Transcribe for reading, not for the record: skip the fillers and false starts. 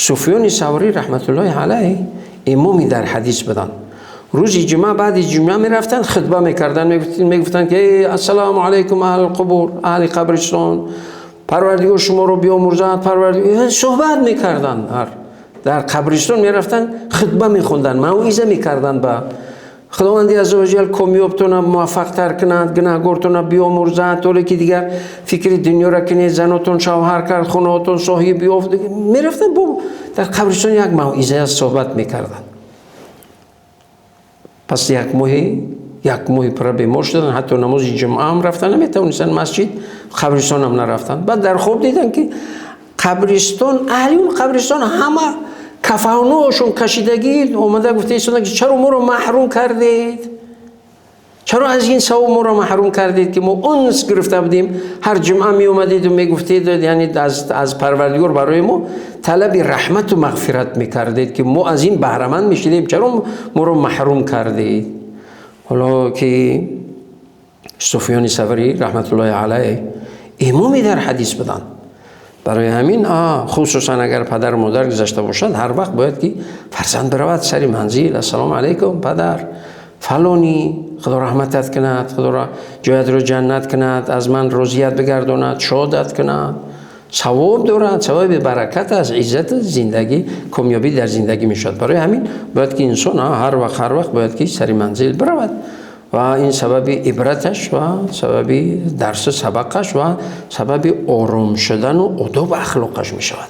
Суфёни Саврӣ раҳматуллоҳи алайҳ имоми дар ҳадис буданд. Рӯзи ҷумъа баъди ҷумъа мерафтанд, хутба мекарданд, мегуфтанд ки ассалому алайкум аҳли қубур, аҳли қабристон, Парвардигор шуморо биёмурзад, Парвардигор. Суҳбат мекарданд, дар қабристон мерафтанд, хутба мехонданд, мавъиза мекарданд: ба Худованди азза ва ҷал комёбтона муваффақтар кунад, гунаҳгортона биёмурзад, толе ки дигар фикри дунёро кунед, занотон шавҳар кард, хонаотон соҳиб ёфт. Мерафтанд, бо дар қабристон як мавъиза суҳбат мекарданд. Пас як моҳи пурра бемор шуданд, ҳатто намози ҷумъа ҳам рафта наметавонистанд, масҷид, қабристон ҳам нарафтанд. Баъд дар хоб диданд, ки қабристон, аҳли он қабристон ҳама кафаношон кашидагӣ омада гуфта истоданд, ки чаро моро маҳрум кардед, чаро аз ин савоб моро маҳрум кардед, ки мо унс гирифта будем, ҳар ҷумъа меомадеду мегуфтед, яъне аз Парвардигор барои мо талаби раҳмату мағфират мекардед, ки мо аз ин баҳраманд мешудем, чаро моро маҳрум кардед? Ҳоло ки Суфёни Саврӣ раҳматуллоҳи алайҳ имоми дар ҳадис буданд. Барои ҳамин, хусусан агар падару модар гузашта бошад, ҳар вақт бояд ки фарзанд биравад сари манзил: ассалому алайкум, падар фалонӣ, Худо раҳматат кунад, Худоро ҷоятро ҷаннат кунад, аз ман розият бигардонад, шодат кунад. Савоб дорад, савоби баракат аст, иззат, зиндагӣ, комёбӣ дар зиндагӣ мешавад. Барои ҳамин бояд ки инсон ҳар вақт бояд ки сари манзил биравад ва ин сабаби ибраташ ва сабаби дарсу сабақаш ва сабаби ором шудану одобу ахлоқаш мешавад.